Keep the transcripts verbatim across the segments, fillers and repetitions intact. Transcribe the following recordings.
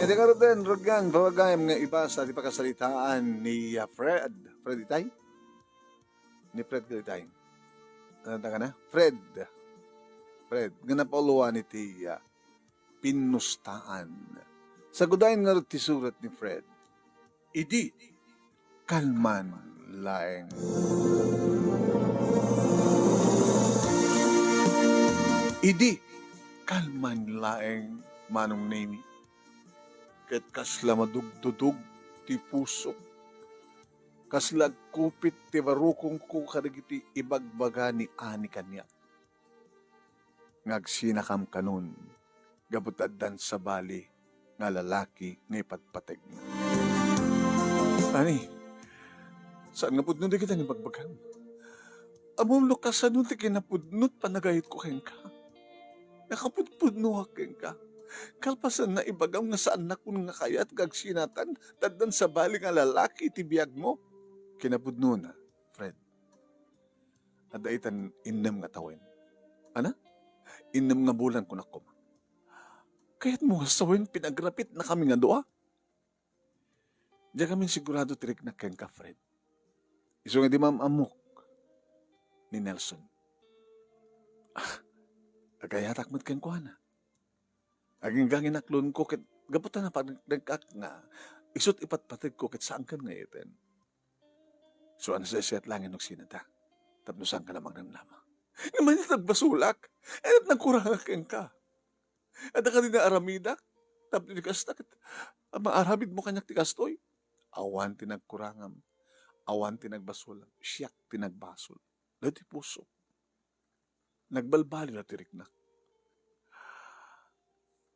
Iti ngaruden, rugyan, rugyan nga ibasa ti pakasaritaan ni, ah, Fred. Fred itay? Ni Fred ka itay? Ano ta ka na? Fred. Fred. Nga napauluan iti, ah, pinnustaan. Sagudayen ngarud ti surat ni Fred. Idi kalman laeng. Idi kalman laeng, Manong Nemi, ket kasla madugdudug ti pusok, kasla agkupit ti barukongko kadagiti ibagbaga ni Ani kaniak. Nga agsinakam kanon, gapu ta addan sabali nga lalaki nga ipatpategna. Ani, saan nga pudno dagiti ibagbagam? Ammom no kasano ti kinapudno ti panagayatko kenka? Nakapudpudnoak kenka. Kalpasan nga ibagam nga saannakon nga kayat nga agsinatan ta addan sabali nga lalaki iti biagmo. Kinapudnona, Fred. Adda itan innem nga tawen. Ana? Innem nga bulan, kunak koma. Kayatmo nga sawen, pinagrapitnakami nga dua? Diak amin sigurado ti riknak kenka, Fred. Isu nga idi maam-ammok ni Nelson. Ah, agayatak met kenkuana. Agingga nga inaklonko ket gapu ta napaneknekak nga isut' ipatpategko ket saankan nga iyeten. Suan a siasayat laeng no agsinata tapno saanka a mangramrama. Ngem ania ti nagbasolak? Ania ti nagkurangak kenka? Adda kadi naaramidak tapno idi kasta ket maaramidmo kaniak ti kastoy? Awan ti nagkurangam, awan ti nagbasolam, siak ti nagbasol. Daytoy pusok. Nagbalbaliw la ti riknak.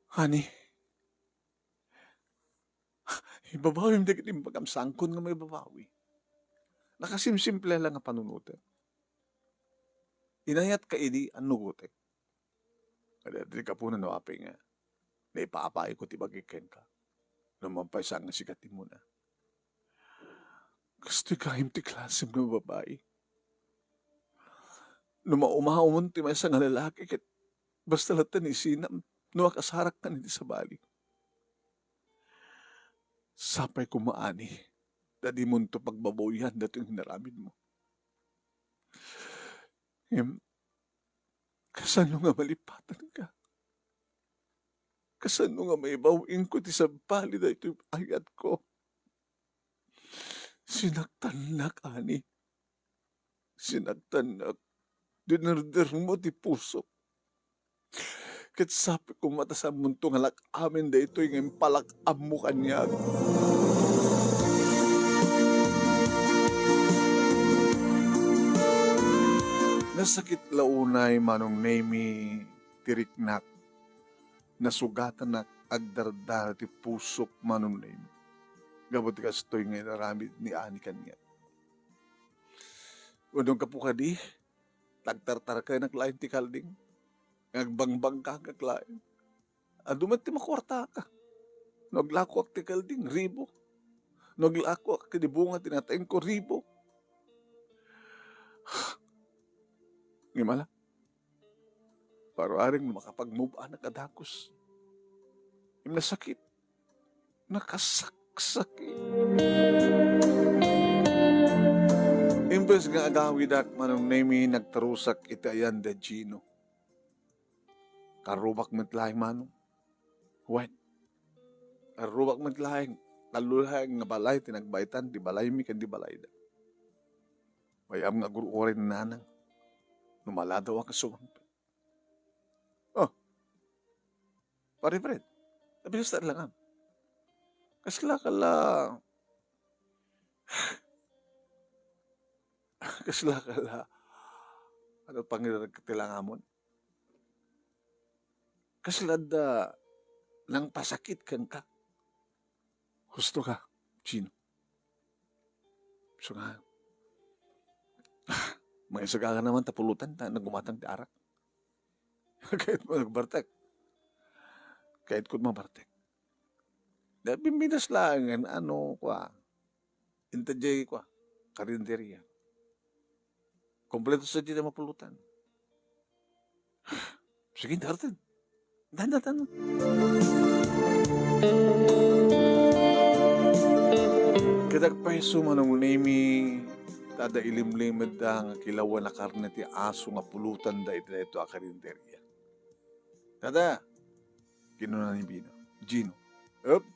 Honey, ibabawim dagiti imbagam, saankon nga maibabawi. Nakasimsimple la nga panunotem. Inayatka idi annugotek. Kadi, adda ti gapuna no apay nga naipaapayko ti bagik kenka. No mapan pay saan nga sika ti immuna. Kastoy gayam ti klasem nga babai. No maumaumon ti maysa nga lalaki ket basta latta ni isinam no akasarak kan iti sabali. Sapay koma, Ani, ta dimonto pagbabawian daytoy nga inaramidmo. Ngem, kasano nga malipatanka? Kasano nga maibawingko ti sabali daytoy ayatko? Sinaktannak, Ani. Sinaktannak. Dinerdermo ti pusok. Ket sapay koma ta saanmonto nga lak-amen daytoy nga impalak-ammo kaniak. Nasakit la unay, Manong Nemi, ti riknak. Nasugatanak agdardara ti pusok, Manong Nemi, gapu ti kastoy nga inaramid ni Ani kaniak. Wenno gapu kadi, nagtartarkanak laeng ti kalding, nga agbangbangkakak laeng. Adu met ti makuartaka. No aglakoak ti kalding, ribu. No aglakoak ti bunga ti natengko, ribu. Ngem ala, paruaring no makapagmub-anak a dagus. Ngem nasakit. Nakasaksakit. Imbes nga agawidak, Manong Nemi, nagtarusak iti ayan da Gino. Karrubak met laeng, Manong. Wen, karrubak met laeng. Tallo laeng nga balay ti nagbaetan ti balaymi ken ti balayda. Way-am nga agur-uray ni Nanang no maladawak a sumangpet. Oh, Pare Fred, nabiastak langam. Kasla ka la, kasla ka la, ano pangirag ti langamon? Kasla adda nangpasakit kenka? Husto ka, Gino. So nga, ah, maisagana naman ta pulutan ta nagumatang ti arak. Kayat mo nagbartek. Kayat ko mabartek. Da, bimbinas laeng, ano, kwa, inta jay, kwa, karinderya. Kompleto sa jay mapulutan. Sige, darten. Dan, dan, dan. Dagpayso, Manong Nemi, ta adda ilimlimedda nga kilawan a karne ti aso nga pulotanda iti daytoy a karinderia. Tada, kinuna ni Bino. Gino. Up.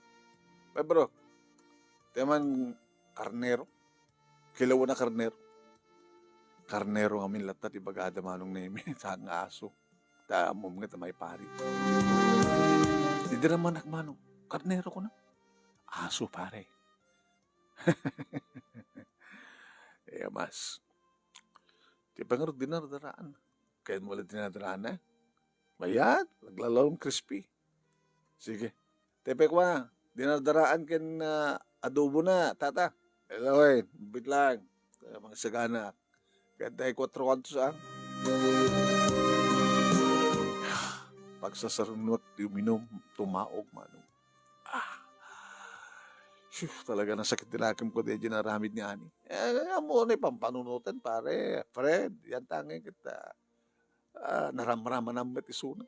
Ay, bro. Ti man karnero. Kilawan a karnero. Karnero ngamin latta ti bagada, Manong Nemi, saan nga aso. Ta ammom nga ta maipari. Idi ramanak, Manong, karnero kuna. Aso, pare. Eh, mas. Ti pangarod dinardaraan. Kaya mo lang dinardaraan, eh. Mayat, naglalawang crispy. Sige. Tepe kwa, dinardaraan ken, ah, adobo na, tata. Hello, eh, bitlang. Kaya mga sagana. Kaya tayo kwatro kantos, ah. Pagsasarunot, uminom, tumaog, Manong. Ah. Shoo, talaga nasakit ti lakem ko, di ginaramid ni Ani. Eh, amo na pampanunutan, pare. Fred, yan tangin kita. Ah, naramraman met isuna.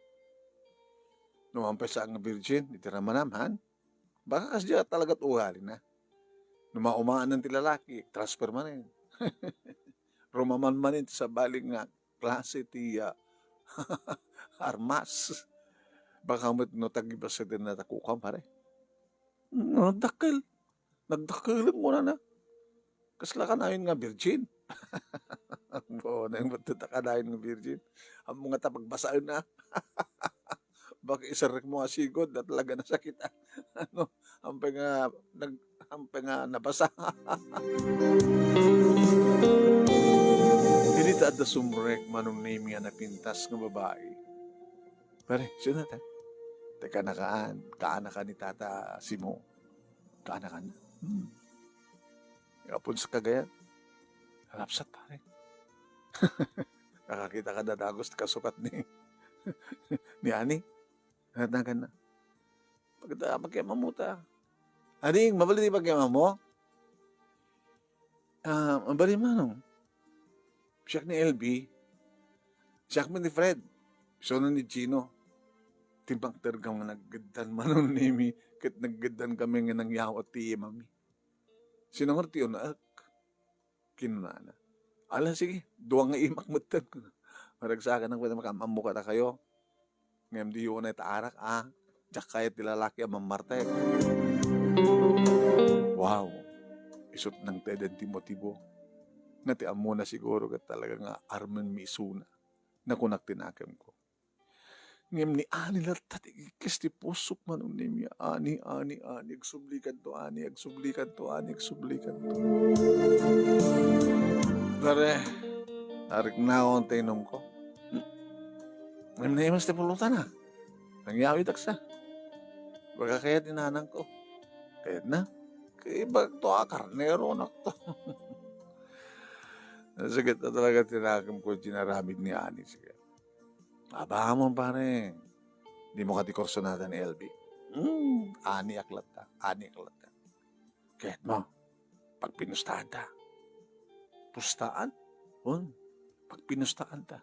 No man pay saan nga virgin, iti ramanam, han? Baka kasdiay talaga ti ugali na. No maumanan ti lalaki, transfer manen. Rumaman manen ti sabali nga klase ti, ah, armas. Baka met no tagibas ti natakukam, pare. No, nagdakkel. Nagdakkel, kunana. Kasla kanayon nga virgin? Boneng, ba't ta kanayon nga virgin? Ammom nga ta pagbasaen, ah. Baka isarrek mo nga sigud, na talaga nasakit, ah. Ano, ampay nga, nag-, ampay nga nabasa. Idi ta adda sumrek, Manong Nemi, nga napintas nga babai. Pare, sino ta? Teka, nakaan, kaanakan ni Tata Simo. Kaanakan na. Hmm. Apon sa kagayan. Halapsat, pare. Nakakita ka na dagos kasukat ni, ni Ani. Natagan na. Pagkita, pagkiamam mo ta. Ading, mabalin ti pagkiamam mo? Ah, mabalin, Manong. Siak ni L B. Siak met ni Fred. Isuna ni Gino. Ti makdergam nga naggeddan, Manong Nemi, ket naggeddan kami nga nangyawat ti imami. Sino nga ti unaek? Kinunana. Ala, sige, dua nga imak metten. Maragsakan ang pwede makaammo kadakayo. Ngem diyo unay ta arak, ah. Diak kayat ti lalaki a mammartek. Wow! Isut' nangted ti motibo. Nga ti ammona siguro ket talaga nga armenmi isuna. Nakunak ti nakemko. Ngem ni Ani latta ti igikis ti pusok, Manong Nemi. Ani, Ani, Ani, agsublikanto, Ani, agsublikanto, Ani, agsublikanto. Pare, nariknaon ti inumko. Hmm? Ngem naimas ti pulutan, ah. Nangyawidaksa. Baga kayat ni nanangko. Kayatna? Kay bagto a karnero, nakto. Sige, ta talaga ti nakemko, ginaramid ni Ani. Sige. Aba mo, pare. Di mo kadi kursunada ni L B? Hmm, aniak latta. Aniak latta. Kayat mo, pagpinustaan ta. Pustaan? Hun, pagpinustaan ta.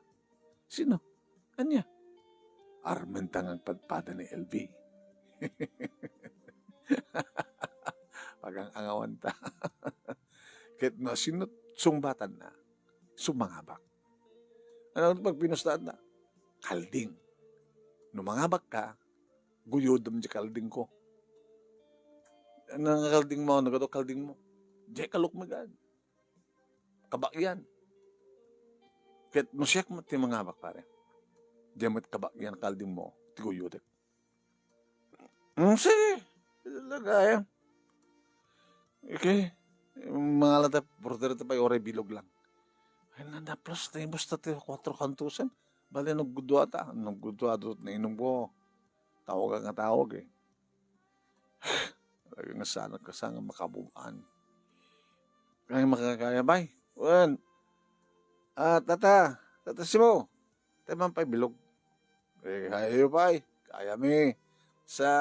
Sino? Ania? Armen ta nga agpadpada ni L B. Pagang-angawan ta. Ket no sino sungbatan na, sumangabak. Ano ang pagpinustaan na? Kalding. No mangabak ka, guyodem di kalding ko. Ano nga kalding mo? Ano nga kalding mo? Di kalukmagan. Kabakyan. Ket no siak met ti mangabak, pare. Di met kabakyan kalding mo, ti guyodek. Mm, sige. Talaga, eh. Okay. Mga lata, porter ta pay oray bilog lang. Ay, nanda plus na yung basta ti kwatro kantusan. Bali, nagudwa ta. Nagudwa, dot na inom ko. Tawag nga tawag, eh. Talaga nga sana ka sana makabuan. Kaya makakaya, bay. Wen. Ah, tata. Tata Simo. Tayo man pa'y bilog. Eh, kaya yo pa'y. Kaya mi. Sa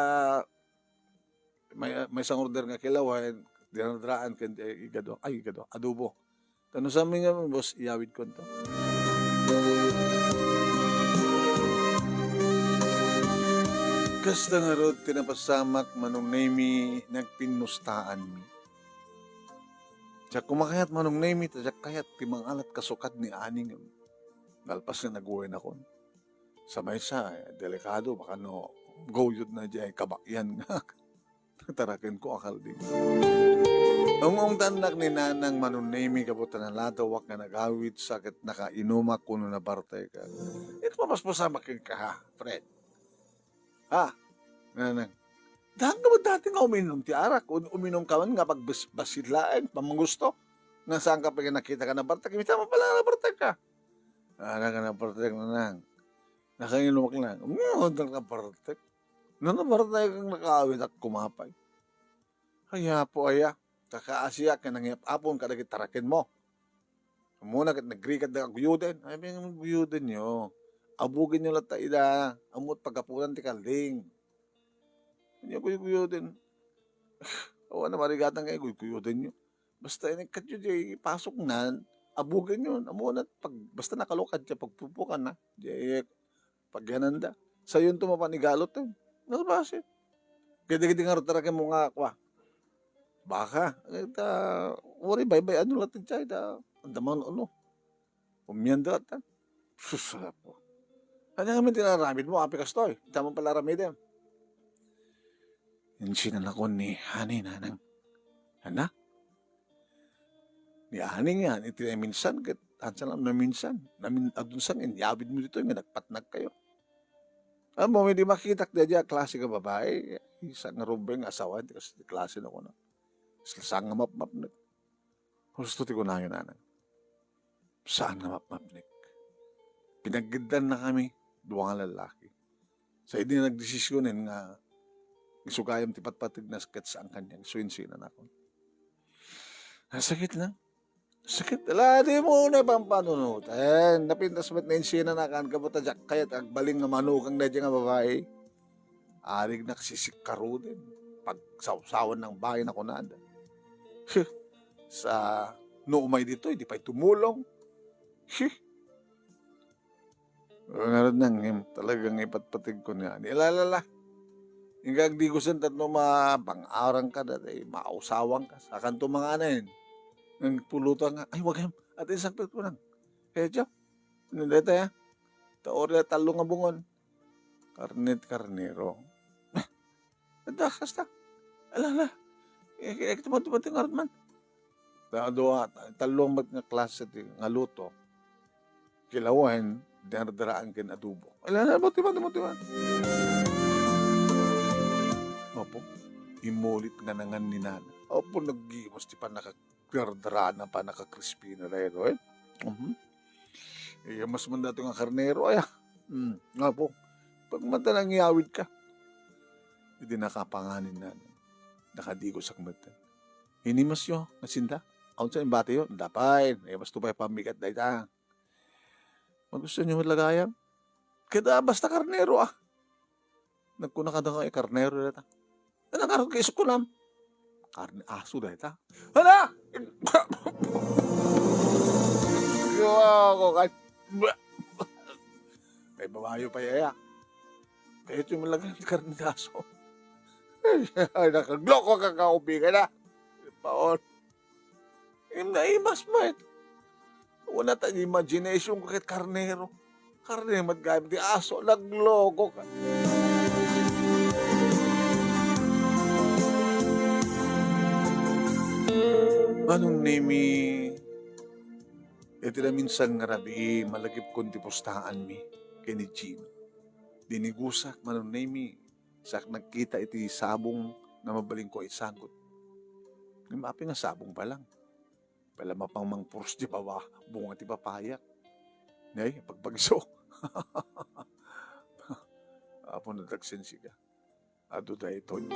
may, may isang order nga kilawan, dinadraan ken, eh, igado. Ay, igado. Adobo. Tano sa amin nga, boss, iyawid ko to. Kasta ngarud ti napasamak, Manong Nemi, nagpinustaan mi. Diak koma kayat, Manong Nemi, ta diak kayat ti mangalat kasukad ni Ani ngem nalpas nga nagwinakon. Sa maysa, eh, delikado, baka no gawyodna diay kabakyan nga tarakenko a kalding. Ung-ungtannak ni Nanang, Manong Nemi, gapu ta nalatawak nga nagawidsa ket nakainumak, kuno nabartayka. Ket mapaspasamak kenka, ha, Fred? Ha? Nanang, daan ka ba dati nga uminom ti arak? Um-, uminom ka man nga pagbas-, basit laeng, pamangusto? Nga saan ka pa nga nakita ka nabartek? Kita mo pala nabartek ka. Ah, naka nabartek, Nanang. Nakainom ka lang. Uminom ka nabartek. No, nabartek kang nakaawit at kumapay. Ay, apo, aya. Kakaasiak nga nangyap-apon kadagiti tarakenmo. Ammona ket nagrikadda a guyoden. Ay, guyodenyo. Abugenyo latta ida. Ammot paggapunan ti kalding. Ania guyguyoden? Awan a marigatan nga iguyguyodenyo. Basta inikkatyo diay pasoknan, abugenyo. Ammona pag, basta nakalokad diay pagpupukan na. Diay pagyananda. Sayonto mapan igalot, eh. Nalabas, eh. Kaya dagiti nga rutarakenmo nga, kwa, baka, eh, ta, wari baybay-anyo latta diay, ta, andaman, ano, umianda latta. Sus, apo. Ania ngamin ti naaramidmo, apay kastoy? Ita man pala aramidem. Insinanakon ni Ani, Nanang. Ana? Ni Ani nga, iti naminsan, ket hansan lang naminsan. Namin-, adun sang inyawidmo ditoy nga nagpatnagkayo. Ammom, idi makitak daydiay a klase nga babai, saan nga rumbeng nga asawaen ti kas-, ti klase na kuna. Saan nga mapmapnek. Husto ti kunayo, Nanang. Saan nga mapmapnek. Pinaggiddan na kami, dua nga lallaki. Sa idi nagdesisionen nga isu gayam ti patpategna ket saan kaniak, isu insinanakon. Nasakit lang. Sakit. Ala, dimo na pampanunoten. Napintas met nga insinanakan, gapu ta diak kayat agbalin nga manukang daydiay nga babai. Arignak sisikkaruden. Pagsawsawan ng bahay na kunada. Sa no umay ditoy, di pay tumulong. Heh. Ngarud nang, em, talagang ipatpategko nga, ni, ala, ala, ala. Inka agdigusen tapno mapang-arang ka, dati mausawang ka. Sakanto manganen. Ang pulutan nga, ay, wag yan. At isang pagkunang. Kaya, Diyo, ano dito, ya? Taori at talong nga bungon. Karne ti karnero. Adda, kasta. Ala, ala. Eh, eh, tumati-mati nga man. Ta-, dua, tallo met nga klase ti nga luto. Kilawen, dinardaraan ken adobo. Ala, ala, buti man, buti man. Apo, imulit nga nangan ni Nana. Apo, naggimos ti pannaka-, Dardaraan a pannaka-crispy na daytoy. Mhm. Iya, mas mandati nga karnero, aya. Mm, apo. Pagmata nang iyawid ka. Idi nakapanganin na, nakadigosak met. Inimasyo, nga sinda. Awan sa imbatiyo, dapay, iya, mas tupay pambigat dayta. Magusto niyo met lagayam? Kada basta karnero, ah. Nagkuna kada nga karnero dayta. Ano nga ron kaisip ko nam? Karne aso dayta. Hala! Gawa ko kay, ay, babayo pa yaya. Kaya ito yung malagang karne aso. Ay, nakagloko ka, kaubi ka na. Paon. Im-, naimas met. Wala ta imagination ko ket karnero. Karne met gayam ti aso, nagloko ka. Manong Nemi, iti naminsan nga rabii, malagipkon ti pustaanmi ken ni Gino. Dinigusak, Manong Nemi, sak nagkita iti sabong nga mabalinko a isagut. Ngem apay nga sabong pa lang? Pala mapang mangpuros ti baba, bunga ti papaya. Nay, pagpagso. Apo, nagsensi ka. Adu daytoy.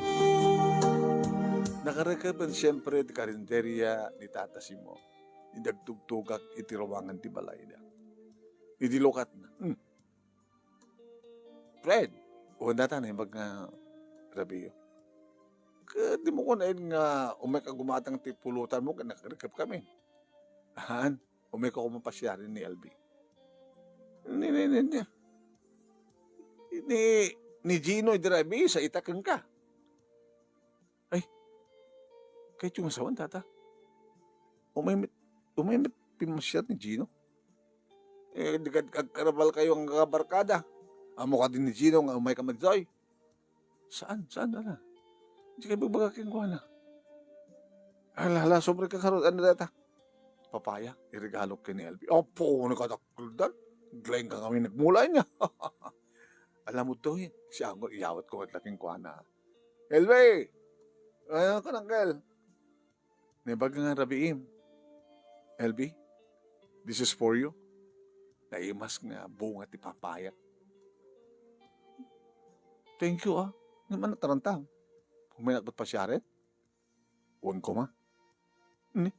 Nakarekeben siempre ti karinderia ni Tata Simo. Idi agtugtugak iti ruangan ti balayda. Idi lukatna. Hmm. Fred, wen data naimbag nga rabiyo. Ket dimo kunaen nga umayka gumatang ti pulutanmo ket nakarekeb kami. Haan, umayka koma pasiari ni L B. Ni, ni, ni, ni, ni Gino idi rabii, sa ita kenka. Ay, kayatyo nga sawen, tata? Umay met, umay met pimmasyar ni Gino. Eh, di kad-, agkarabal kayo nga barkada. Ammo kadi ni Gino nga umay ka madtoy? Saan? Saan, ala? Di kay bagbaga kenkuana. Ala, ala, sobre ka karot, ano data? Papaya, iregalo ken ni L B. Apo, ni kadakkel dan. Glaing ka kami nagmula niya. Alam mo to, eh. Si Angkol, iyawat ko ket la kenkuana. L B! Ano ka, Angkel? Naibaga nga rabiim. L B, this is for you. Naimas nga bunga ti papaya. Thank you, ah. Naman nataranta. Kung may nakpat pa siya rin, wan ko ma. Ni,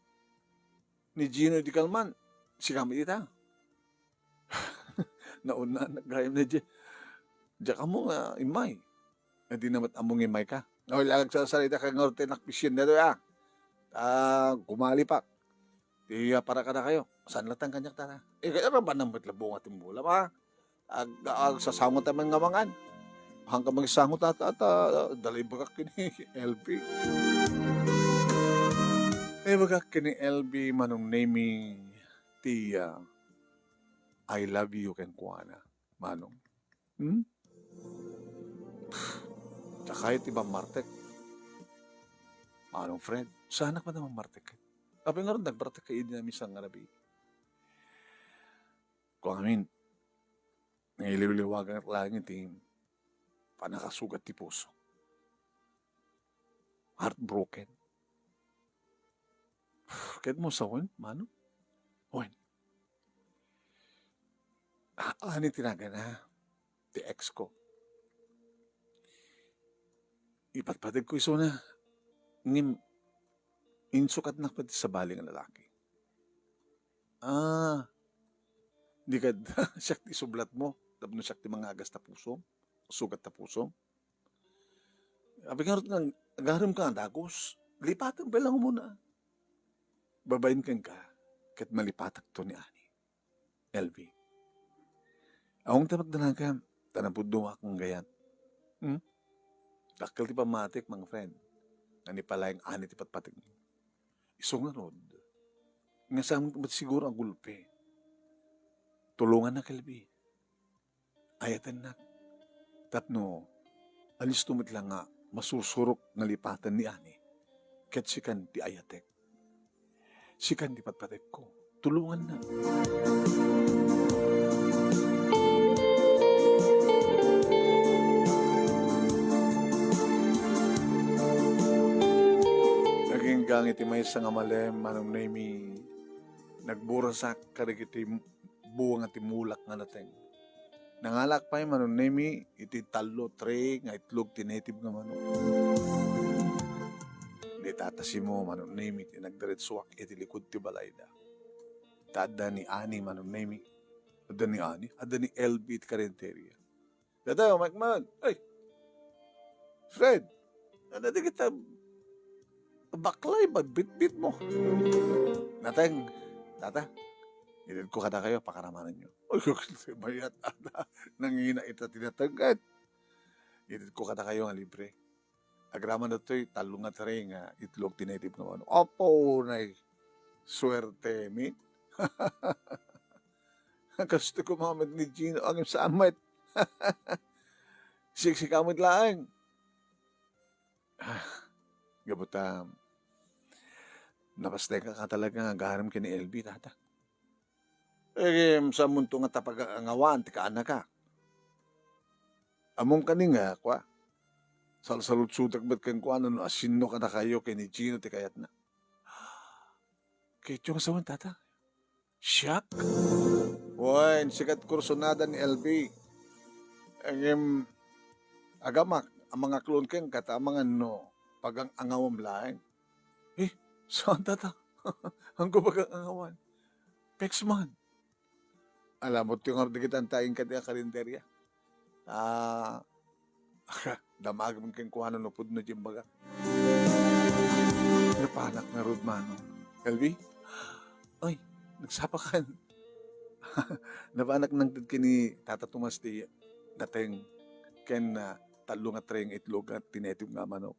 ni Gino di Kalman, si kami ita. Nauna, nagayam na di. Diya ka mo nga, imay. Nga di naman among imay ka. O, ilagag sa sarita ka nga orte nakpisyon na to, ah. Ah, kumalipak. Ti, ah, para kada kayo. Saan latang kanyak tana? Eh, kaya ra ba nang met labong ating mula, ma? Ag-, ag-, sasangot naman nga mangan. Hanggang magsangot ata, ata, dali bagak kini L B. Eh, bagak kini L B, Manong Nemi, ti, ah, I love you, kenkuana, Manong. Hmm? Tsaka iti bammartek. Manong Fred, saanak man a mammartek. Apay ngarud nagbartek ka idi na misan nga rabii. Kung amin, nangiliwliwagan langit ti panakasugat ti puso. Heartbroken. Ket mo sawen, Manong? Wen. Ah, ani ti nagana? Ti ex ko. Ipatpateg ko isuna. Ngem, insukatnak pati sabali nga lalaki. Ah, di kad, siak ti sublat mo. Tapno siak ti mangagas ta pusom. Sugat ta pusom. Abi ngarud nga, agarem ka nga dagus. Lipatem pay lang umuna. Babain kenka, ket malipatak to ni Ani. L B. Awang ta magdanagam, ta napudno ak nga gayat. Hmm? Dakkel ti pammatik, mga friend. Nga ni palaeng ani ti patpatik. Isu ngarud, nga saan met siguro a gulpi. Tulungannak, L B. Ayatennak. Tapno, alisto met la nga masursurok nga lipaten ni Ani. Ket sikan ti ayatek. Sikan ti patpatekko. Tulongannak. Aginggang iti maysa nga malem, Manong Nemi, nagburasak kadagiti buang ti mulak nga nateng. Nangalak pay, Manong Nemi, iti tallo, tray nga itlog ti native nga manok. Ni Tata Simo, Manong Nemi, ti nagdiretsuak iti likud ti balayda. Ta adda ni Ani, Manong Nemi. Adda ni Ani? Adda ni L B iti karinteria. Dada, Mike Man. Ay! Fred! Ano di kita baklay, magbitbit mo? Nateng, tata, itedko kadakayo, pakaramanen nyo. Ay, mayat, ada. Nangina ita ti nateng, ket itedko kadakayo nga libre. Agraman datoy tallo nga tray nga itlog ti native nga manok. Apo, nay, suerte mi. Kasto ko mga met ni Gino, ang samet. Siksika met laeng. Ah, gabuta, napastay ka talaga nga agarem ken ni L B, tata. Eh, saan mo to nga tapag-angawan ti kaanaka? Ammom kani nga, kwa, salsalutsutak met kenkuana no asino kadakayo ken ni Gino ti kayatna. Ketyo nga sawen, tata. Siak? Wen, sikat kursunada ni L B. Ngem, agamak, a mangaklon kenka ta amangan no pagang-angawam laeng. Eh, saan, tata? Anggo pagang-angawan? Peksman. Alamot ti ngarud dagiti antaing kadi a karinderya. Ah, damagem kenkuana no pudno ti imbaga. Napanak ngarud, Manong. L B? Ay, nagsapakan. Napanak nangted ken ni Tata Tomas ti nateng ken, ah, tallo nga tray nga itlog ken ti native nga manok.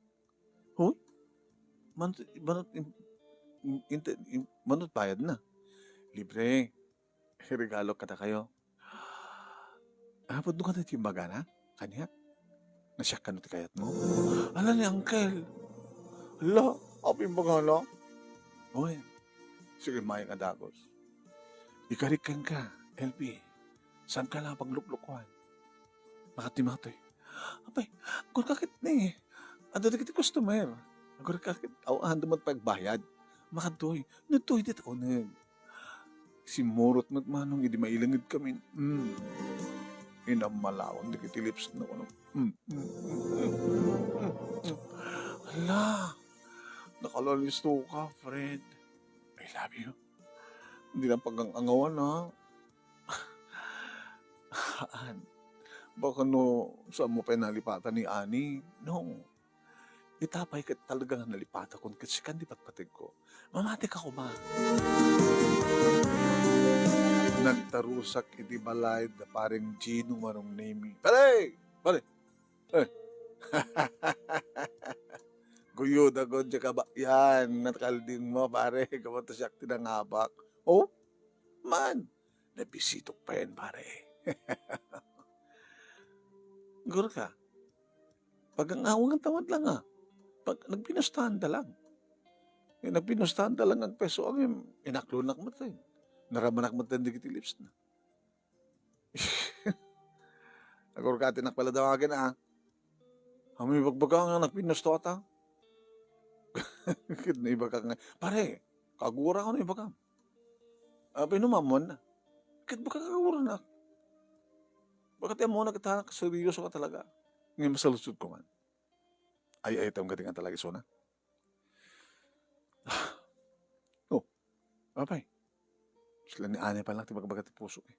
Hoy, manok, manok, in-, inte-, in-, manut bayad na. Libre. Regalo kadakayo. Ah, pudno ka na ti imbagana? Kaniak? Nasiak kano ti kayatmo? Ala ni Uncle. Ala, apay imbagana? Oy, sige, mayat nga dagus. Ikarik kenka, L P. Saan ka lang pagluklukuan? Makati, makati. Apay, agurka ket ni. Adu dagiti customer. Agurka ket, aw, adu met pagbayad. Makadtoy. Nagtoy dit uneg. Simmurot met manong idi mailenged kami. Mm. Inammalawan dagiti lips na kuno. Mm, mm, mm, mm, mm, mm. Hala, nakalalis to ka, Fred. I love you. Hindi lang pag-ang-angawan, ha? Haan. Baka no, saan mo pa nalipatan ni Ani? No. Ita pay ket talaga nga nalipatakon ket sikan ti patpategko. Mamatika koma. Nagtarusak iti balay da pareng Gino Manong Nemi. Pare! Pare! Eh. Guyod ako, diya ka ba? Yan, nakalding mo, pare. Kabato siya tinangabak. Oh? Man, nabisitok pa yan, pare. Guro ka, pag ang awangan tawad lang, ah. Pag nagpinustaan da lang. Eh, nagpinustaan da lang ang peso, ang inaklonak mo tayo. Naramanak mo tayo, digiti lips na. Agurka ti nakpaladawagen, ah. Amoy bagbaga nga nagpinusto ata. Ket naibagak nga, "Pare, kagura ko naibagam." Apay no maammuanna. Ket baka kagura na. Baka ti ammona ket anak, seryoso ka talaga. Ngayon masaludsod ko man. Ay, ay, tawag ka talaga isuna. Oh, apay. Sila ni Ani pa lang ti bagbaga ti puso, eh.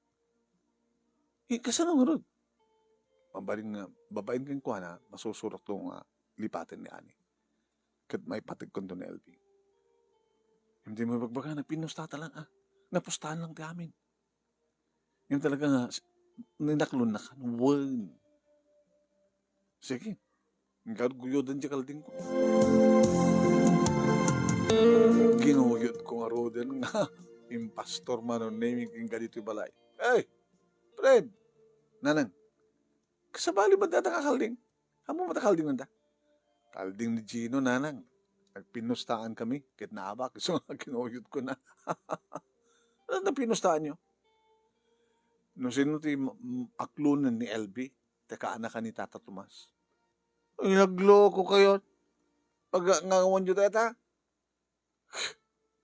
Eh, kasano ngarud? Mabalin nga, babaen kenkuana, masursurok to nga lipaten ni Ani. Ket maipategkon to ni L V. Hindi mo bagbaga, nagpinusta ta lang, ah. Napustaan lang ti amin. Yung talaga nga, s-, ninaklon na ka, wen. Sige. Guyod-guyodan ti kalding ko. Ginuyod ko ngaruden nga impastor Manong Nemi ken ditoy balay. Hey, Fred! Nanang, kasabali ba data nga kalding? Amo ba ta kalding nanda? Kalding ni Gino, nanang. Nagpinustaan kami, ket naabak, isu nga kinuyod ko na. Ano na pinustaan nyo? No sino ti ma-, m-, aklonen ni L B, ti kaanakan ni Tata Tomas? Ay, nagloko kayo. Pag-, ngawan nyo dayta?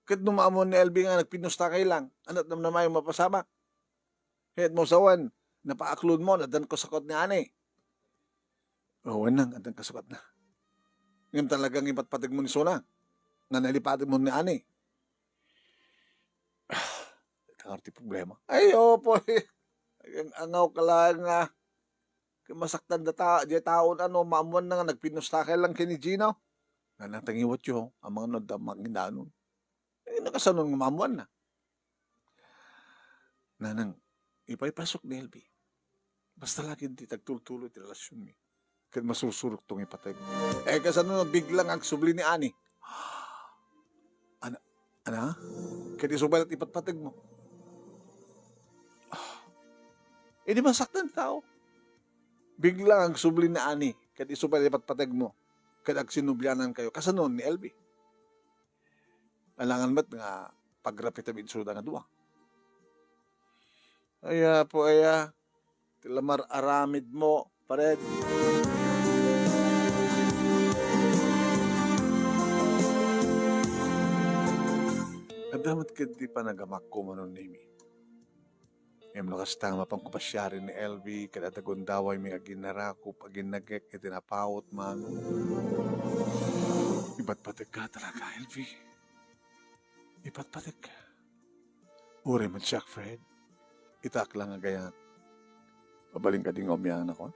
Ket no maammo ni L B nga nagpinusta kay lang, ania ti namnamayo mapasamak? Ket mo sawen, napaaklon mo, addan kasakot ni Ani. O, wen nang, addan kasakot na. Ngem talaga nga ipatpateg mo ni Sona, nga nalipaten mo ni Ani. Ita nga ti problema. Ay, opo, eh. Ang angaw ka lang nga. Kay masaktan da ta-, diay taon, ano, maammuan na nga nagpinusta kay lang ken ni Gino. Nanang, tangiwat yo, amang no adda mangidanon. Eh, nakasanon nga maammuan na. Nanang, ipaipasok ni L B. Basta lagi ti tagtultuloy ti relasyon mi. Ket masursurok tong ipateg. Eh, kasano no biglang agsubli ni Ani? Ana, ana? Ket isu pay ipatpateg mo. Ah. Idi masaktan ti tao. Biglang agsubli ni Ani, ket isu pay ipatpateg mo. Ket agsinublianan kayo. Kasano ni L B? Alangan met nga pagrapita mi isuda nga dua. Aya po, aya. Ti lamar aramid mo, pared. Adda met ket ti panagamakko, Manong Nemi. Ngem no kasta, mapanko pasiaren ni L V, ket adda gundawaymi nga aginarakop, aginnagek iti napawot man. Ipatpategka talaga, L V. Ipatpategka. Uray met siak, Fred. Itaak lang a gayat. Mabalin kadi nga umianakon?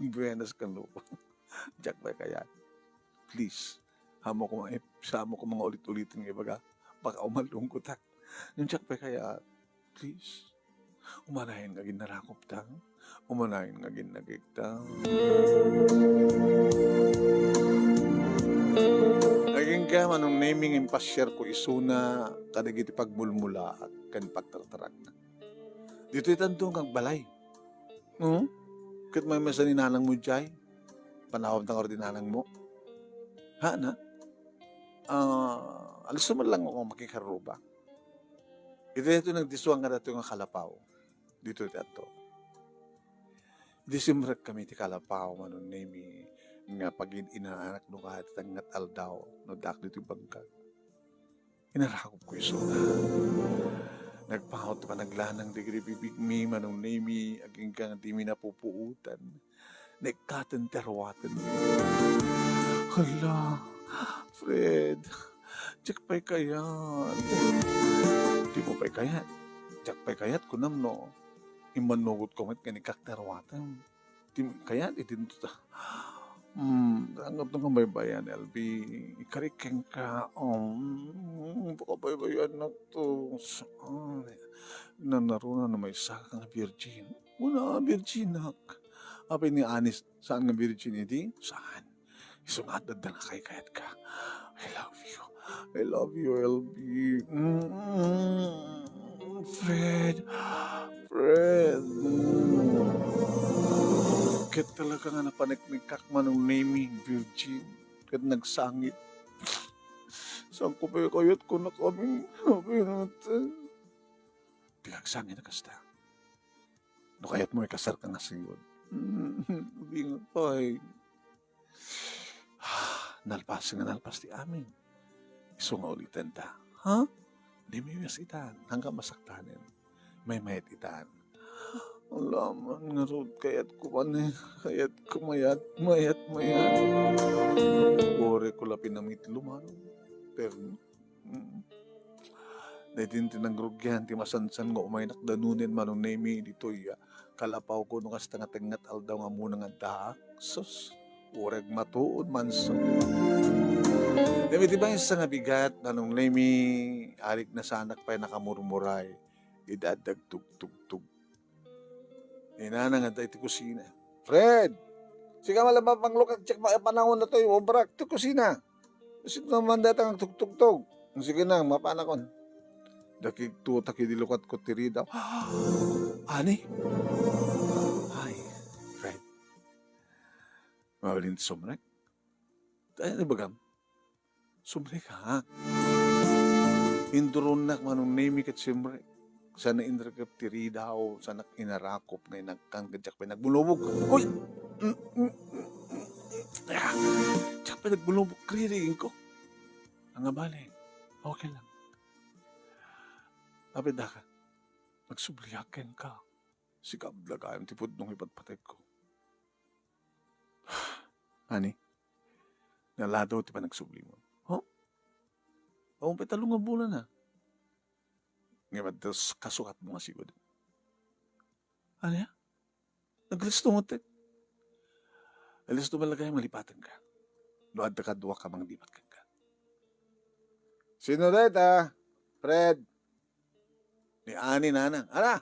Buenas ka, lupa. Diak pay kayat. Please. Ammok koma, ammok koma nga ulit-ulitan nga ibaga. Baka umalungkotak. Ngem diak pay kayat. Please. Umanayon nga aginarakopta. Umanayon nga aginnagekta. Aging Kaya Manong Nemy nga impasiarko isuna kadagiti pagmulmulaak ken pagtartaragna. Ditoy tanto nga agbalay. Hmm? Ket maymaysa ni nanangmo idiay. Panawam ta ngarud ni nanangmo. Ha, na? Ah, alis man lang ako makikarruba. Iti daytoy nagdisua nga daytoy nga kalapaw. Ditoy ti adto. Idi simrek kami ti kalapaw, Manong Nemy, nga pagin-inaanak no kayat ti tengnga aldaw, no diak ditoy bangkag. Inarakopko isuna. Nagpawot ti panaglanang dagiti bibigmi, Manong Nemy, agingga nga dimi napupuotan. Naikkaten ti aruaten. Hala, Fred, diak pay kayat. Dimo pay kayat? Diak pay kayat, kunam no immannugotko met ken ikkak ti aruatem. Dimo kayat, idinto ta. Hmm, saan nga baybay-an, L B? Ikarik kenka, um, pakabaybay-annakto. Saan? Nanaruna no maysa ka nga virgin. Una, virginak. Apay ni Anis, saan nga virgin idi? Saan? Isu nga adda nga kaykayatka. I love you. I love you, L B. Mm, Fred. Fred. Mm. Ket talaga nga napaneknekkak, Manong Nemy, virgin. Ket nagsangit. Saan ko pay kayat kunam kami? Sabi natin. Di ka agsangit a kasta. No kayatmo, ikasarka nga sigud. Ubing pay. Nalpas nga nalpas ti amin. Isu nga uliten ta. Ha? Di miwes itan. Hanggang masaktanen. Maymayat itan. Alaman nga rod, kayat ko man eh. Kayat ko mayat, mayat, mayat. Ore ko la pinamit lumano. Pero Mm. Daytoy ti nangrugian ti masansan nga umaynak danunen, Manong Nemy, ditoy, ah, kalapaw ko no kasta nga tengnga aldaw nga ammona nga addaak. Sus, uray agmatuod man sa. Ngem iti maysa nga bigat, Manong Nemy, arik na saanak pay nakamurmuray, idi adda agtugtugtog. Ni nanang adda iti kusina. "Fred! Sika man la mapanglukad, diak mapanangon daytoy obrak ti kusina. Sika man dayta nga agtugtugtog. Sige na, mapanakon." Nakigtutak idi lukadko ti ridaw. Ani? Ay, Fred. Mabalin ti sumrek? Ay, ano bagam? Sumrekak. Induronnak, Manong Nemy, ket simrek. Saan inrekep ti ridaw, saanak inarakop nga inagkan, ket diak pay nagbunubog. Uy! Mm, mm, mm, mm. Ah, diak pay nagbunubog, ririgin ko. Ang abali, okay lang. Apay daka, nagsubliak kenka. Sika met la gayam ti pudno nga ipatpategko. Ani? Naladaw ti panagsublimo. Ho? Awan pay tallo nga bulan, a. Ngem adda s-, kasukatmo nga sigud. Ania? Naglisto met. Alisto man la gayam, malipatenka. No adda kaduaka, manglipat kenka. Sino dayta, Fred? Ni Ani, nanang. Ala!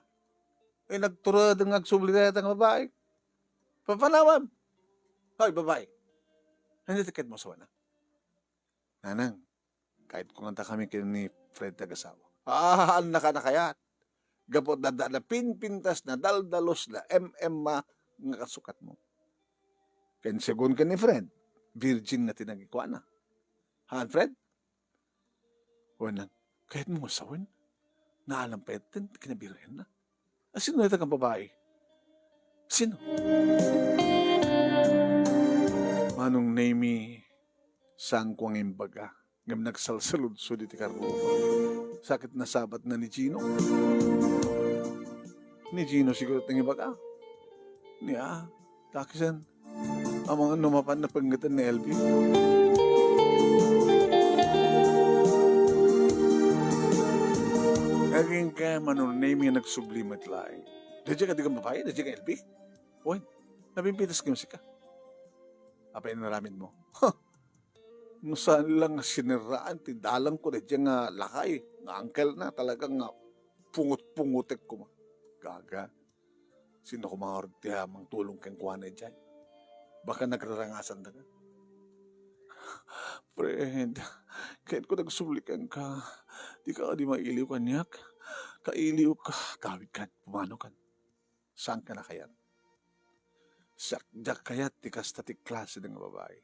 Eh, nagtured nga agsubli dayta nga babai. Papanawam! Hoy, babai! Ania ti kayatmo a sawen? Nanang, kayatko nga adda kami ken ni Fred ti agasawa. Ah, ania ka a kayat? Gapu ta adda napinpintas, nadaldalos, na-M M a nga kasukatmo. Ken segun ken ni Fred, virgin nga ti nagikuana. Haan, Fred? Wen, kayatmo nga sawen? Naalam pay ti kinabirhenna. A, sino dayta nga babai? Sino? Manong Nemy, saanko nga imbaga, ngem nagsalsaludsod iti karruba. Sakit nasabatna ni Gino. Ni Gino siguro ti nangibaga. Ni, a, Dakes, amangan no mapan napengngeten ni L B. Agingga, Manong Nemy, nga nagsubli met laeng. Daydiay kadi nga babai, daydiay nga L B? Wen, napinpintas ngem sika. Apay inaramidmo? Huh! No saan lang nga sinerraan ti dalangko daydiay nga lakay, nga uncle na, talaga nga pungot-pungotek koma. Gaga. Sino koma ngarud ti, a, mangtulong kenkuana idiay? Baka nagrarangasan da nga. Fred, Kayatko agsubli kenka, dika kadi mailiw kaniak. Kailiwka, gawidkan, pumanokan. Saanka a kayat. Siak, diak kayat ti kasta ti klase nga babai.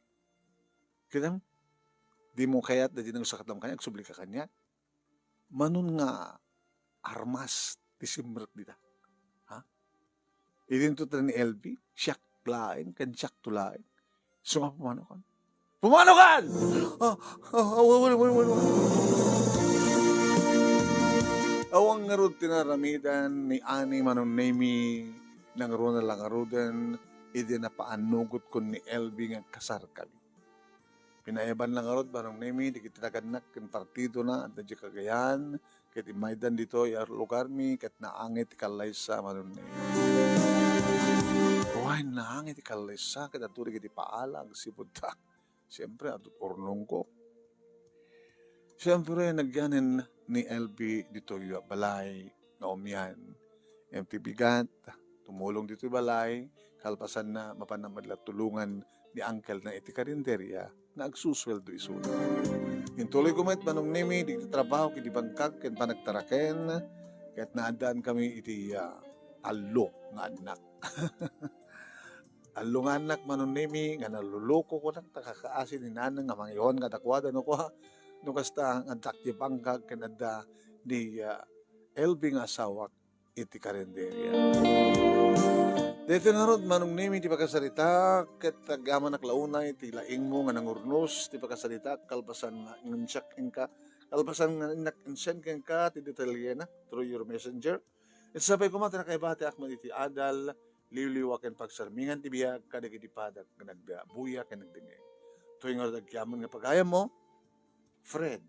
Kitam? Dimo kayat daydi nagusakatlam kaniak, agsublika kaniak. Mano nga armas ti simrek dita? Ha? Idinto ta ni L B, siak laeng, ken siakto laeng. Isu nga pumanokan. Pumanokan! Ah, ah, ah, wait, wait, wait, wait, wait. Awan ngarud ti naaramidan ni Ani Manong Nemi, nangruna la ngaruden, idi napaannugotko ni L B nga agkasarkami. Pinaayaban la ngarud, Manong Nemi, dagiti nagannak ken partidona, adda idiay Cagayan, ket immaydan ditoy a lugarmi, ket naangay ti kallaysa, Manong Nemi. Wen, naangay ti kallaysa, ket adda dagiti paala, agsipud ta. Siempre, adda urnongko. Siempre, nagyanen ni L B ditoy balay nga umian. Ngem ti bigat, tumulong ditoy balay, kalpasanna, mapanna met la tulongan ni uncle-na iti karinderia nga agsusueldo isuna. Intuloyko met, Manong Nemi, dagiti trabaho iti bangkag ken panagtaraken, ket naaddankami iti, ah, tallo nga annak. Tallo nga annak, Manong Nemi, nga naluluko kunak ta kakaasi ni nanang nga mangiwan kadakuada no kua, no kasta nga addak ti bangkag ken adda ni, ah, L B nga asawak iti karinderia. Daytoy ngarud, Manong Nemi, ti pakasarita, ket agyamanak la unay ti laingmo nga nangurnos ti pakasarita, kalpasan nga insiak kenka, kalpasan nga innak insend kenka ti detalyena through your messenger. Ket sapay koma ti nakaibatiak met iti adal, liwliwa ken pagsarmingan ti biag kadagiti padak nga nagbuya ken nagdengngeg. Toy ngarud agyamanak nga pagayammo, Fred.